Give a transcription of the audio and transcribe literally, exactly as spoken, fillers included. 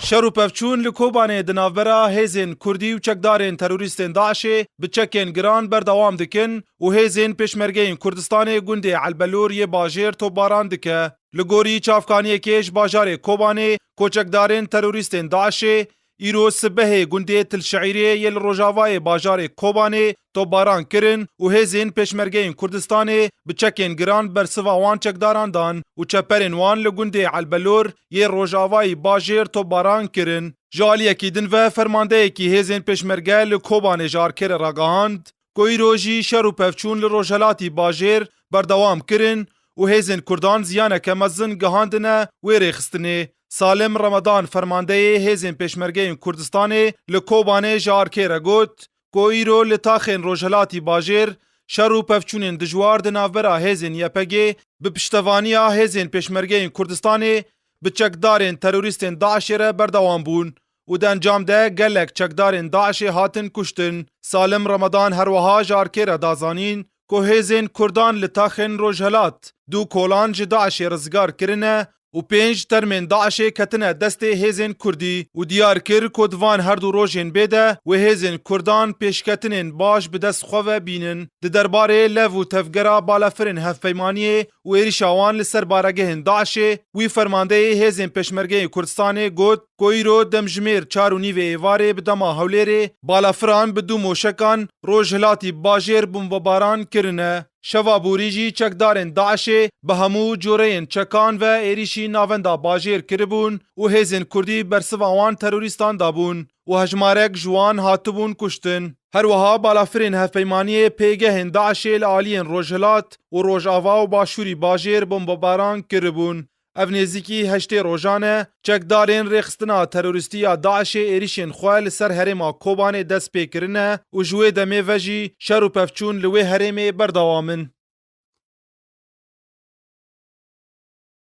Şer û pevçûn li Kobanê di navbera hêzên Kurdî û çekdarên terorîstên DAIŞê bi çekên giran berdewam dikin û hêzên Pêşmergeyên Kurdistanê gundê Elbelûr yê bajêr topbaran dike. Li gorî çavkaniyekê ji bajarê Kobanê, ku çekdarên terorîstên DAIŞê îro sibehê gundê Til Şeîrê yê li rojavayê bajarê Kobanê topbaran kirin û hêzên Pêşmergeyên Kurdistanê bi çekên giran bersiva wan çekdaran dan û çeperên wan li gundê Elbelor yê rojavayî bajêr topbaran kirin. Ji aliyekî din ve fermandeyekî hêzên Pêşmerge li Kobanê ji Arkerê ragihand ku îro jî şer û pevçûn li rojhelatî bajêr berdewam kirin û hêzên Kurdan ziyaneke mezin gihandine wê rêxistinê. Salim Ramadan, fermandeyê hêzên Pêşmergeyên Kurdistanê li Kobanê ji Arkerê got ku îro li taxên rojhelatî bajêr şer û pevçûnên dijwar di navbera hêzên Y P G bi piştevaniya hêzên Pêşmergeyên Kurdistanê bi çekdarên terorîstên DAIŞê re berdewam bûn û di encam de gelek çekdarên DAIŞê hatin kuştin. Salim Ramadan her wiha ji Arkerê da zanîn ku hêzên Kurdan li taxên rojhelat du kolan ji DAIŞê rizgar kirine û pênc termên DAIŞê ketine destê hêzên Kurdî û diyar kir ku di van her du rojên bê de wê hêzên Kurdan pêşketinên baş bi dest xwe ve bînin. Di derbarê lev û tevgera balafirên hevpeymaniyê û êrîşa wan li ser baregehên DAIŞê, wî fermandeyê hêzên Pêşmergeyên Kurdistanê got ku îro demjimêr çar û nîvê êvarê bi dema Hewlêrê balafiran bi du moşekan rojhilatî bajêr bombebaran kirine. Şeva borî jî çekdarên DAIŞê bi hemû cureyên çekan ve êrîşî navenda bajêr kiribûn û hêzên Kurdî bersiva wan terorîstan dabûn û hejmarek ji wan hatibûn kuştin. Her wiha balafirên hevpeymaniyê pêgehên DAIŞê li aliyên Rojhilat û Rojava û Başûrî bajêr bombebaran kiribûn. Ev nêzîkî heştê rojan e, çekdarên rêxistina terorîstî ya DAIŞê êrîşên xwe li ser herêma Kobanê dest pê kirine û ji wê demê ve jî şer û pevçûn li wê herêmê berdewam in.